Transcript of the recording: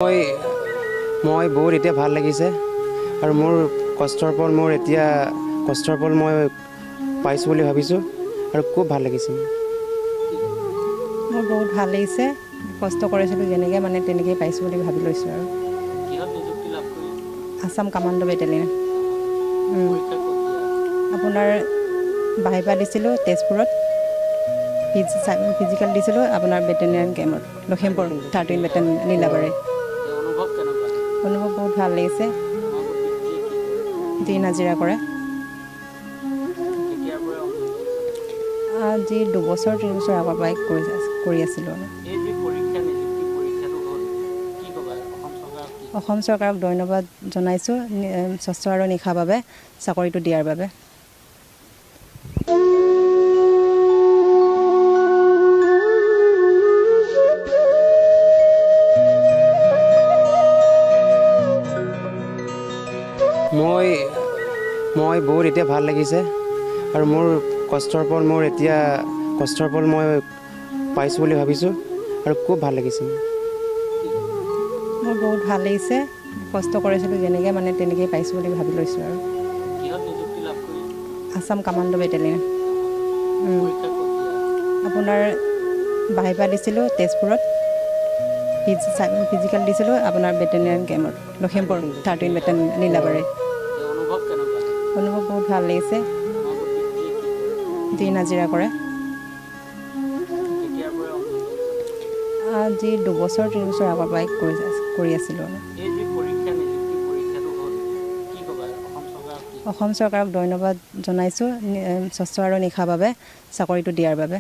মই বহুত এতিয়া ভাল লাগিছে আৰু মোৰ কষ্টৰ ফল, মোৰ এতিয়া কষ্টৰ ফল মই পাইছোঁ বুলি ভাবিছোঁ আৰু খুব ভাল লাগিছে। মোৰ বহুত ভাল লাগিছে, কষ্ট কৰিছিলোঁ যেনেকৈ মানে তেনেকেই পাইছোঁ বুলি ভাবি লৈছোঁ। আৰু আছাম কামাণ্ডো বেটেলিয়ন, আপোনাৰ ভাইভা দিছিলোঁ তেজপুৰত, ফিজিকেল দিছিলোঁ আপোনাৰ বেটেলিয়ন কেম্পত লখিমপুৰ 13 বেটেলিয়ন লীলাবাৰী। অনুভৱ বহুত ভাল লাগিছে। দিন হাজিৰা কৰে। আজি 2 বছৰ 3 বছৰ আগৰ পৰাই কৰি আছিলোঁ। আৰু অসম চৰকাৰক ধন্যবাদ জনাইছোঁ স্বচ্ছ আৰু নিশা বাবে চাকৰিটো দিয়াৰ বাবে। মই বহুত এতিয়া ভাল লাগিছে আৰু মোৰ কষ্টৰ ফল, মোৰ এতিয়া কষ্টৰ ফল মই পাইছোঁ বুলি ভাবিছোঁ আৰু খুব ভাল লাগিছে। মোৰ বহুত ভাল লাগিছে, কষ্ট কৰিছিলোঁ যেনেকৈ মানে তেনেকেই পাইছোঁ বুলি ভাবি লৈছোঁ। আৰু আছাম কামাণ্ডো বেটেলিয়ন, আপোনাৰ ভাইভা দিছিলোঁ তেজপুৰত, ফিজিকেল দিছিলোঁ আপোনাৰ বেটেলিয়ন কেম্পত লখিমপুৰ 13 বেটেলিয়ন লীলাবাৰী। অনুভৱ বহুত ভাল লাগিছে। দিন হাজিৰা কৰে। আজি 2 বছৰ 3 বছৰ আগৰ পৰাই কৰি আছিলোঁ। আৰু অসম চৰকাৰক ধন্যবাদ জনাইছোঁ স্বচ্ছ আৰু নিশা বাবে চাকৰিটো দিয়াৰ বাবে।